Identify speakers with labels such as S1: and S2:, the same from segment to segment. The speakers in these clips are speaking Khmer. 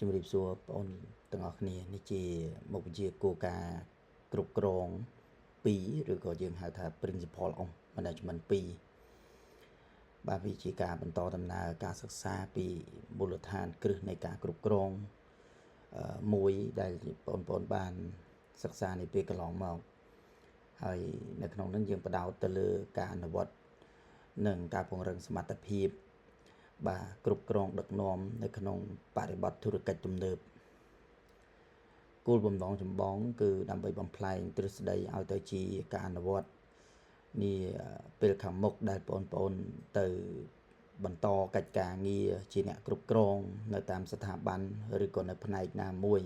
S1: ជំរាបសួរបងប្អូនទាំងអស់គ្នានេះជាមុខវិជ្ជាគោលការណ៍គ្រប់គ្រង2ឬក៏យើងហៅថា Principle of Management 2បាទវាជាការបន្តដំណើរការសិក្សាពីមូលដ្ឋានគ្រឹះនៃការគ្រប់គ្រងមួយដែលបងប្អូនបានសិក្សានាពេលកន្លងមកហើយនៅក្នុងនោះយើងផ្ដោតទៅលើការអនុវត្តនិងការពង្រឹងសមត្ថភាពបាទគ្រប់គ្រងដឹកនាំនៅក្នុងបរិបទធុរកិច្ចទំនើបគោលបំណងចម្បងគឺដើម្បីបំផ្លែងទ្រឹស្ដីឲ្យទៅជាការអនុវត្តនាពេលខាងមុខដែលបងប្អូនទៅបន្តកិច្ចការងារជាអ្នកគ្រប់គ្រងនៅតាមស្ថាប័នឬក៏នៅផ្នែកណាមួយ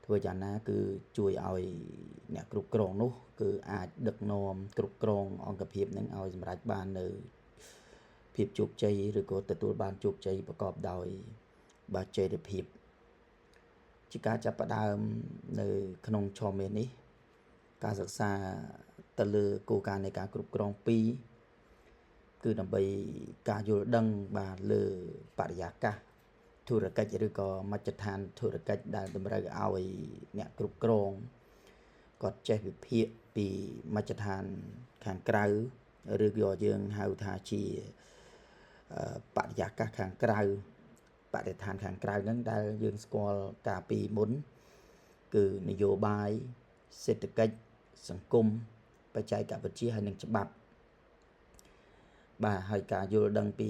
S1: ធ្វើយ៉ាងណាគឺជួយឲ្យអ្នកគ្រប់គ្រងនោះគឺអាចដឹកនាំគ្រប់គ្រងអង្គភាពនឹងឲ្យសម្រេចបាននៅភាពជោគជ័យឬក៏ទទួលបានជោគជ័យប្រកបដោយបាទចីរភាពជាការចាប់ផ្ដើមនៅក្នុងឆមាសនេះការសិក្សាទៅលើគោលការណ៍នៃការគ្រប់គ្រង2គឺដើម្បីការយល់ដឹងបាទលើបរិយាកាសធុរកិច្ចឬក៏មជ្ឈដ្ឋានធុរកិច្ចដែលតម្រូវឲ្យអ្នកគ្រប់គ្រងគាត់ចេះវិភាគពីមជ្ឈដ្ឋានខាងក្រៅឬក៏យើងហៅថាជាបរិយាកាសខាងក្រៅបរិស្ថានខាងក្រៅហ្នឹងដែលយើងស្គាល់កាលពីមុនគឺនយោបាយសេដ្ឋកិច្ចសង្គមបច្ចេកវិទ្យាហើយនិងច្បាប់បាទហើយការយល់ដឹងពី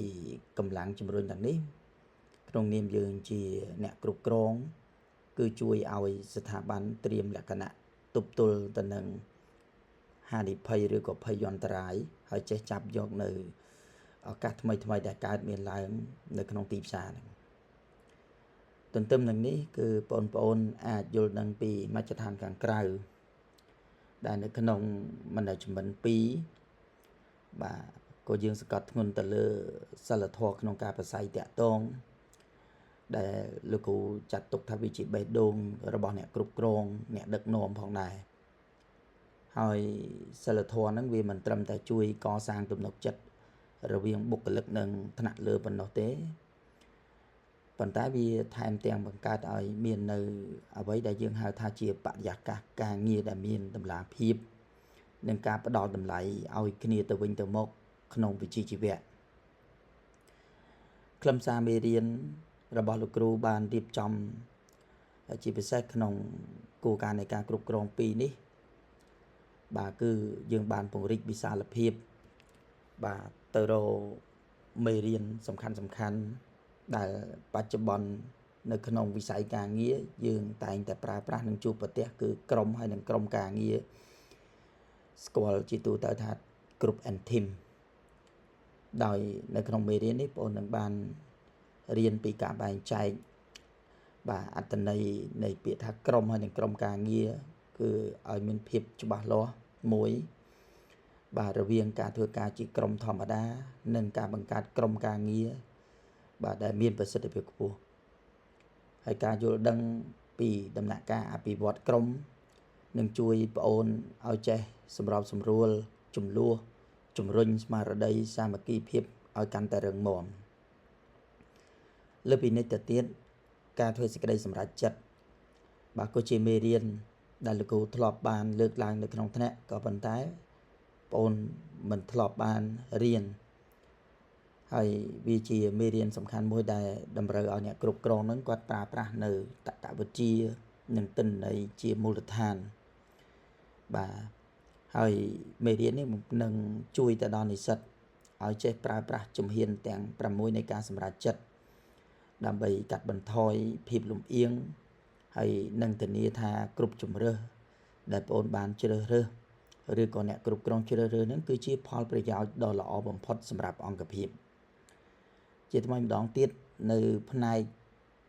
S1: កម្លាំងជំរុញទាំងនេះក្នុងនាមយើងជាអ្នកគ្រប់គ្រងគឺជួយឲ្យស្ថាប័នត្រៀមលក្ខណៈទប់ទល់ទៅនឹងហានិភ័យឬក៏ភ័យអន្តរាយហើយចេះចាប់យកនៅឱកាសថ្មីថ្មីដែលកើតមានឡើងនៅក្នុងទីផ្សារហ្នឹងទន្ទឹមនឹងនេះគឺបងប្អូនអាចយល់ដឹងពីមជ្ឈដ្ឋានខាងក្រៅដែលនៅក្នុង management 2បាទក៏យើងសង្កត់ធ្ងន់ទៅលើសិលធម៌ក្នុងការប្រស័យតាក់ទងដែលលោកគ្រូចាត់ទុកថាវាជាបេះដូងរបស់អ្នកគ្រប់គ្រងអ្នកដឹកនាំផងដែរហើយសិលធម៌ហ្នឹងវាមិនត្រឹមតែជួយកសាងទំនុកចិត្តរវាងបុគ្គលិកនិងថ្នាក់លើប៉ុណ្ណោះទេប៉ុន្តែវាថែមទាំងបង្កើតឲ្យមាននៅអ្វីដែលយើងហៅថាជាបរិយាកាសការងារដែលមានតម្លាភាពនិងការផ្ដល់តម្លៃឲ្យគ្នាទៅវិញទៅមកក្នុងវិជ្ជាជីវៈខ្លឹមសារមេរៀនរបស់លោកគ្រូបានរៀបចំជាពិសេសក្នុងគោលការណ៍នៃការគ្រប់គ្រង2នេះបាទគឺយើងបានពង្រីកវិសាលភាពបាទទៅរកមេរៀនសំខាន់សំខាន់ដែលបច្ចុប្បន្ននៅក្នុងវិស័យការងារយើងតែងតែប្រើប្រាស់និងជួបប្រទះគឺក្រុមហើយនិងក្រុមការងារស្គាល់ជាទូទៅថា group and team ដោយនៅក្នុងមេរៀននេះបងនឹងបានរៀនពីការបែងចែកបាទអត្ថន័យនៃពាក្យថាក្រុមហើយនិងក្រុមការងារគឺឲ្យមានភាពច្បាស់លាស់មួយបាទរវាងការធ្វើការជាក្រុមធម្មតានិងការបង្កើតក្រុមការងារបាទដែលមានប្រសិទ្ធភាពខ្ពស់ហើយការយល់ដឹងពីដំណាក់កាលអភិវឌ្ឍក្រុមនឹងជួយប្អូនឲ្យចេះសម្របសម្រួលចំនួនជំរុញស្មារតីសាមគ្គីភាពឲ្យកាន់តែរឹងមាំលើពីនេះទៅទៀតការធ្វើសេចក្តីសម្រេចចិត្តបាទក៏ជាមេរៀនដែលលោកគ្រូធ្លាប់បានលើកឡើងនៅក្នុងថ្នាក់ក៏ប៉ុន្តែប្អូនមិនធ្លាប់បានរៀនហើយវាជាមេរៀនសំខាន់មួយដែលតម្រូវឲ្យអ្នកគ្រប់គ្រងនឹងគាត់ប្រើប្រាស់នៅតក្កវិទ្យានិងទិន្នន័យជាមូលដ្ឋានបាទហើយមេរៀននេះនឹងជួយទៅដល់និស្សិតឲ្យចេះប្រើប្រាស់ជំហានទាំង6នៃការសម្រេចចិត្តដើម្បីកាត់បន្ថយភាពលំអៀងហើយនឹងធានាថាគ្រប់ជំរើសដែលបងបានជ្រើសរើសឬក៏អ្នកគ្រប់គ្រងជ្រើសរើសហ្នឹងគឺជាផលប្រយោជន៍ដ៏ល្អបំផុតសម្រាប់អង្គភាពជាថ្មីម្ដងទៀតនៅផ្នែក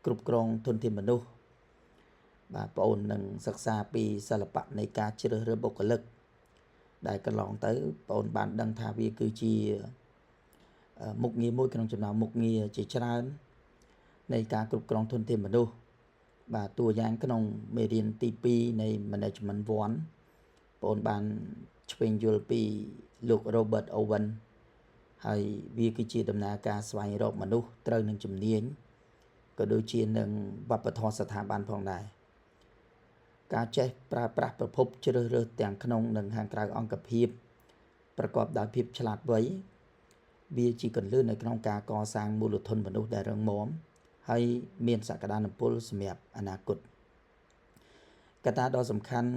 S1: គ្រប់គ្រងធនធានមនុស្សបាទបងអូននឹងសិក្សាពីសិល្បៈនៃការជ្រើសរើសបុគ្គលិកដែលកន្លងទៅបងអូនបានដឹងថាវាគឺជាមុខងារមួយក្នុងចំណោមមុខងារជាច្រើននៃការគ្រប់គ្រងធនធានមនុស្សបាទតួយ៉ាងក្នុងមេរៀនទី2នៃ Management 1បងអូនបានឆ្វេងយល់ពីលោក Robert Owen ហើយវាគឺជាដំណើរការស្វែងរកមនុស្សត្រូវនឹងជំនាញ ក៏ដូចជានឹងវប្បធម៌ស្ថាប័នផងដែរការចេះប្រើប្រាស់ប្រភពជ្រើសរើសទាំងក្នុងនិងខាងក្រៅអង្គភាពប្រកបដោយភាពឆ្លាតវៃវាជាគន្លឹះនៅក្នុងការកសាងមូលធនមនុស្សដែលរឹងមាំហើយមានសក្តានុពលសម្រាប់អនាគតកត្តាដ៏សំខាន់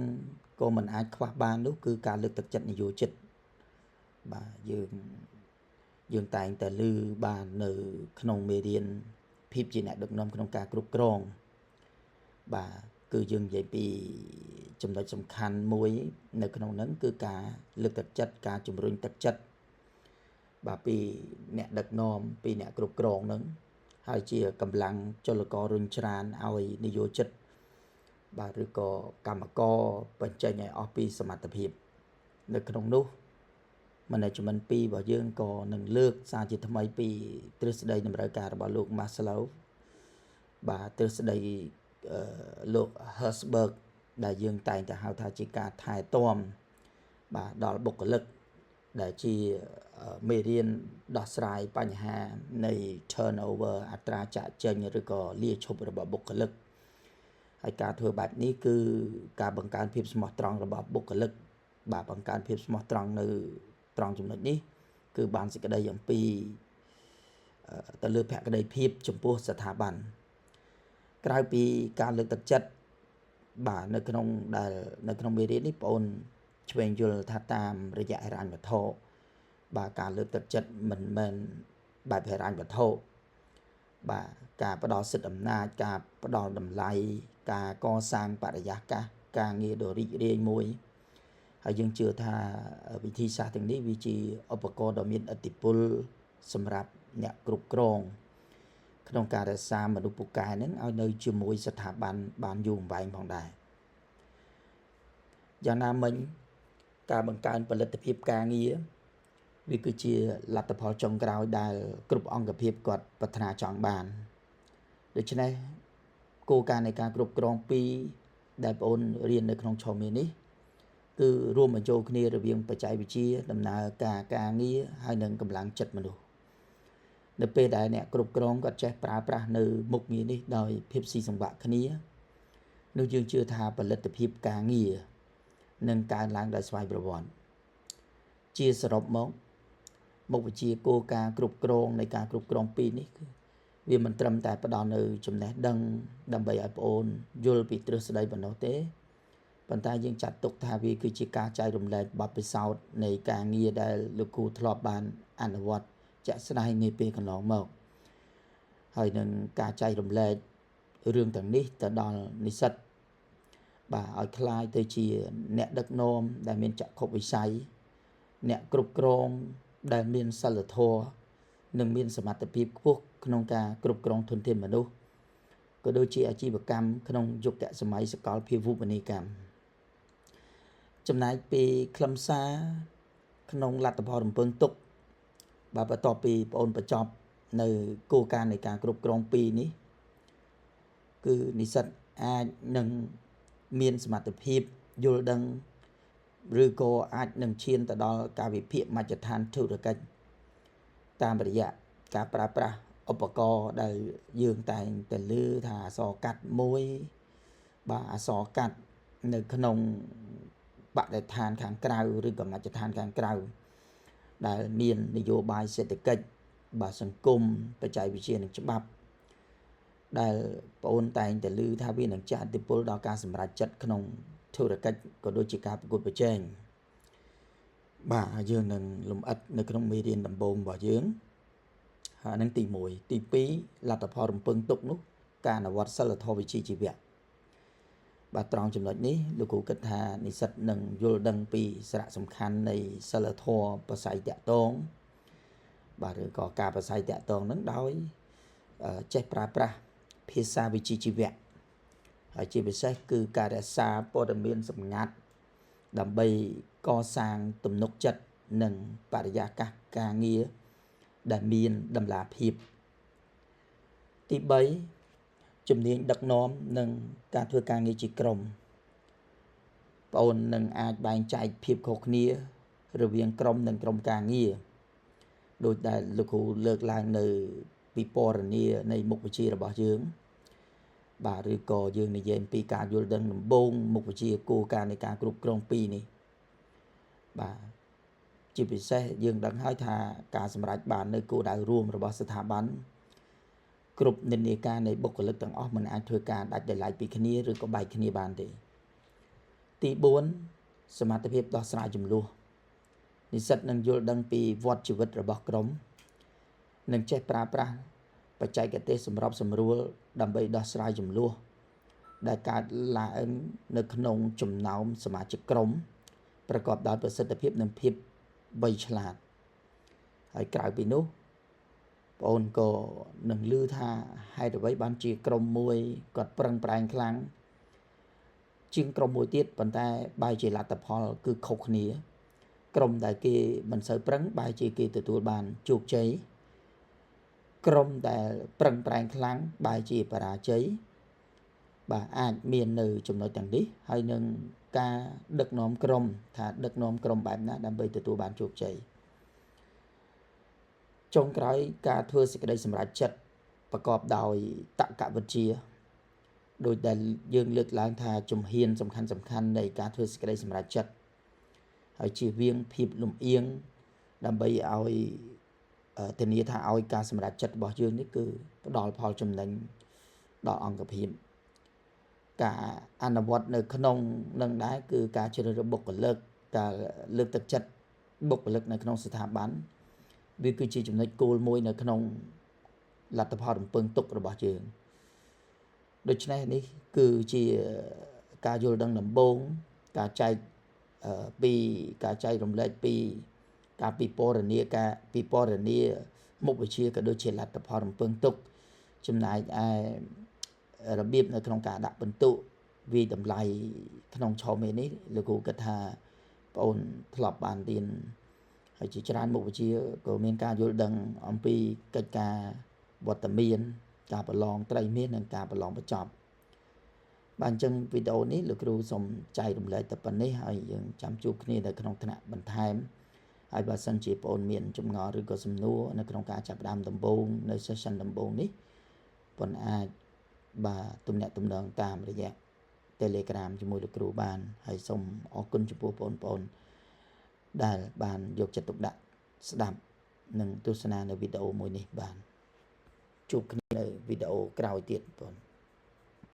S1: ក៏មិនអាចខ្វះបាននោះគឺការលើកទឹកចិត្តនយោជិតបាទយើងតែងតែឮបាននៅក្នុងមេរៀនភាពជាអ្នកដឹកនាំក្នុងការគ្រប់គ្រងបាទគឺយើងនិយាយពីចំណុចសំខាន់មួយនៅក្នុងហ្នឹងគឺការលើកទឹកចិត្តការជំរុញទឹកចិត្តបាទពីអ្នកដឹកនាំពីអ្នកគ្រប់គ្រងហ្នឹងហើយជាកម្លាំងចលកររុញច្រានឲ្យនយោជិតបាទឬក៏កម្មករបញ្ចេញឲ្យអស់ពីសមត្ថភាពនៅក្នុងនោះ management 2របស់យើងក៏នឹងលើកសារជាថ្មីពីទ្រឹស្ដីតម្រូវការរបស់លោក Maslow បាទទ្រឹស្ដីលោក Herzberg ដែលយើងតែងតែហៅថាជាការថែទាំបាទដល់បុគ្គលិកដែលជាមេរៀនដោះស្រាយបញ្ហានៃ turnover អត្រាចាកចេញឬក៏លាឈប់របស់បុគ្គលិកហើយការធ្វើបែបនេះគឺការបង្កើនភាពស្មោះត្រង់របស់បុគ្គលិកបាទបង្កើនភាពស្មោះត្រង់នៅត្រង់ចំណុចនេះគឺបានសេចក្តីអំពីទៅលើភក្តីភាពចំពោះស្ថាប័នក្រៅពីការលើកទឹកចិត្តបាទនៅក្នុងដែលនៅក្នុងមេរៀននេះបងអូនឆ្វេងយល់ថាតាមរយៈហិរញ្ញវត្ថុបាទការលើកទឹកចិត្តមិនមែនបែបហិរញ្ញវត្ថុបាទការផ្ដល់សិទ្ធិអំណាចការផ្ដល់តម្លៃការកសាងបរិយាកាសការងារដ៏រីករាយមួយហើយយើងជឿថាវិធីសាស្ត្រទាំងនេះវាជាឧបករណ៍ដ៏មានឥទ្ធិពលសម្រាប់អ្នកគ្រប់គ្រងក្នុងការរក្សាមនុស្សពូកែនឹងឲ្យនៅជាមួយស្ថាប័នបានយូរអង្វែងផងដែរយ៉ាងណាមិញការបង្កើនផលិតភាពការងារវាគឺជាលទ្ធផលចុងក្រោយដែលគ្រប់អង្គភាពគាត់ប្រាថ្នាចង់បានដូច្នេះគោលការណ៍នៃការគ្រប់គ្រងពីរដែលបងអូនរៀននៅក្នុងឆមាសនេះគឺរួមបញ្ចូលគ្នារវាងបច្ចេកវិទ្យាដំណើរការការងារហើយនិងកម្លាំងចិត្តមនុស្សនៅពេលដែលអ្នកគ្រប់គ្រងគាត់ចេះប្រើប្រាស់នៅមុខងារនេះដោយភាពស៊ីសង្វាក់គ្នានោះយើងជឿថាផលិតភាពការងារនឹងកើនឡើងដោយស្វ័យប្រវត្តិជាសរុបមកមុខវិជ្ជាគោលការណ៍គ្រប់គ្រងនៃការគ្រប់គ្រងពីរនេះគឺវាមិនត្រឹមតែផ្ដល់នៅចំណេះដឹងដើម្បីឲ្យប្អូនយល់ពីទ្រឹស្ដីប៉ុណ្ណោះទេប៉ុន្តែយើងចាត់ទុកថាវាគឺជាការចែករំលែកបទពិសោធន៍នៃការងារដែលលោកគ្រូធ្លាប់បានអនុវត្តជាក់ស្ដែងនាពេលកន្លងមកហើយនឹងការចែករំលែករឿងទាំងនេះទៅដល់និស្សិតបាទឲ្យក្លាយទៅជាអ្នកដឹកនាំដែលមានចក្ខុវិស័យអ្នកគ្រប់គ្រងដែលមានសីលធម៌និងមានសមត្ថភាពខ្ពស់ក្នុងការគ្រប់គ្រងធនធានមនុស្សក៏ដូចជាអាជីវកម្មក្នុងយុគសម័យសកលភាវូបនីយកម្មចំណែកពីខ្លឹមសារក្នុងលទ្ធផលរំពឹងទុកបាទបន្ទាប់ពីបងអូនបញ្ចប់នៅគោលការណ៍នៃការគ្រប់គ្រងពីរនេះគឺនិស្សិតអាចនឹងមានសមត្ថភាពយល់ដឹងឬក៏អាចនឹងឈានទៅដល់ការវិភាគមជ្ឈដ្ឋានធុរកិច្ចតាមរយៈការប្រើប្រាស់ឧបករណ៍ដែលយើងតែងតែឮថាអក្សរកាត់មួយបាទអក្សរកាត់នៅក្នុងបរិស្ថានខាងក្រៅឬក៏មជ្ឈដ្ឋានខាងក្រៅដែលមាននយោបាយសេដ្ឋកិច្ចបាទសង្គមបច្ចេកវិទ្យានិងច្បាប់ដែលបងអូនតែងតែឮថាវានឹងជះឥទ្ធិពលដល់ការសម្រេចចិត្តក្នុងធុរកិច្ចក៏ដូចជាការប្រកួតប្រជែងបាទយើងនឹងលម្អិតនៅក្នុងមេរៀនដំបូងរបស់យើងហើយនឹងទី1ទី2លទ្ធផលរំពឹងទុកនោះការអនុវត្តសីលធម៌វិជ្ជាជីវៈបាទត្រង់ចំណុចនេះលោកគ្រូគិតថានិស្សិតនឹងយល់ដឹងពីសារៈសំខាន់នៃសីលធម៌ប្រស័យតាក់ទងបាទឬក៏ការប្រស័យតាក់ទងនឹងដោយចេះប្រើប្រាស់ភាសាវិជ្ជាជីវៈហើយជាពិសេសគឺការរក្សាព័ត៌មានសម្ងាត់ដើម្បីកសាងទំនុកចិត្តនិងបរិយាកាសការងារដែលមានតម្លាភាពទី3ជំនាញដឹកនាំនិងការធ្វើការងារជាក្រុមបងអូននឹងអាចបែងចែកភាពខុសគ្នារវាងក្រុមនិងក្រុមការងារដោយដែលលោកគ្រូលើកឡើងនៅ ពិពណ៌នានៃមុខវិជ្ជារបស់យើងបាទឬក៏យើងនិយាយអំពីការយល់ដឹងដំបូងមុខវិជ្ជាគោលការណ៍នៃការគ្រប់គ្រង2នេះបាទជាពិសេសយើងដឹងហើយថាការសម្រេចបាននៅគោលដៅរួមរបស់ស្ថាប័នគ្រប់និន្នាការនៃបុគ្គលិកទាំងអស់មិនអាចធ្វើការដាច់ដោយឡែកពីគ្នាឬក៏បែកគ្នាបានទេទី4សមត្ថភាពដោះស្រាយចំនួននិស្សិតនឹងយល់ដឹងពីវដ្តជីវិតរបស់ក្រុមនិងចេះប្រើប្រាស់បច្ចេកទេសសម្របសម្រួលដើម្បីដោះស្រាយចំនួនដែលកើតឡើងនៅក្នុងចំណោមសមាជិកក្រុមប្រកបដោយប្រសិទ្ធភាពនិងភាពវៃឆ្លាតហើយក្រៅពីនោះបងអូនក៏នឹងឮថាហេតុអ្វីបានជាក្រុមមួយគាត់ប្រឹងប្រែងខ្លាំងជាងក្រុមមួយទៀតប៉ុន្តែបែរជាលទ្ធផលគឺខុសគ្នាក្រុមដែលគេមិនសូវប្រឹងបែរជាគេទទួលបានជោគជ័យក្រុមដែលប្រឹងប្រែងខ្លាំងបែរជាបរាជ័យបាទអាចមាននៅចំណុចទាំងនេះហើយនឹងការដឹកនាំក្រុមថាដឹកនាំក្រុមបែបណាដើម្បីទទួលបានជោគជ័យចុងក្រោយការធ្វើសេចក្តីសម្រេចចិត្តប្រកបដោយតក្កវិជ្ជាដោយដែលយើងលើកឡើងថាជំហានសំខាន់សំខាន់នៃការធ្វើសេចក្តីសម្រេចចិត្តហើយជៀសវាងភាពលំអៀងដើម្បីឲ្យធានាថាឲ្យការសម្រេចចិត្តរបស់យើងនេះគឺផ្ដល់ផលចំណេញដល់អង្គភាពការអនុវត្តនៅក្នុងនឹងដែរគឺការជ្រើសរើសបុគ្គលិកការលើកទឹកចិត្តបុគ្គលិកនៅក្នុងស្ថាប័នវាគឺជាចំណុចគោលមួយនៅក្នុងលទ្ធផលរំពឹងទុករបស់យើងដូច្នេះនេះគឺជាការយល់ដឹងដំបូងការចែកពីការចែករំលែកពីការពិពណ៌នាការពិពណ៌នាមុខវិជ្ជាក៏ដូចជាលទ្ធផលរំពឹងទុកចំណែកឯរបៀបនៅក្នុងការដាក់ពិន្ទុវាយតម្លៃក្នុងឆមាសនេះលោកគ្រូគិតថាបងអូនធ្លាប់បានរៀនហើយជាច្រើនមុខវិជ្ជាក៏មានការយល់ដឹងអំពីកិច្ចការវត្តមានការប្រឡងត្រីមាសនិងការប្រឡងបញ្ចប់បាទអញ្ចឹងវីដេអូនេះលោកគ្រូសូមចែករំលែកតែប៉ុណ្នេះហើយយើងចាំជួបគ្នានៅក្នុងថ្នាក់បន្ថែមហើយបើសិនជាបងអូនមានចម្ងល់ឬក៏សំណួរនៅក្នុងការចាប់ផ្ដើមដំបូងនៅ session ដំបូងនេះបងអាចបាទទំនាក់ទំនងតាមរយៈ Telegram ជាមួយលោកគ្រូបានហើយសូមអរគុណចំពោះបងប្អូនដែលបានយកចិត្តទុកដាក់ស្ដាប់និងទស្សនានៅវីដេអូមួយនេះបានជួបគ្នានៅវីដេអូក្រោយទៀតបង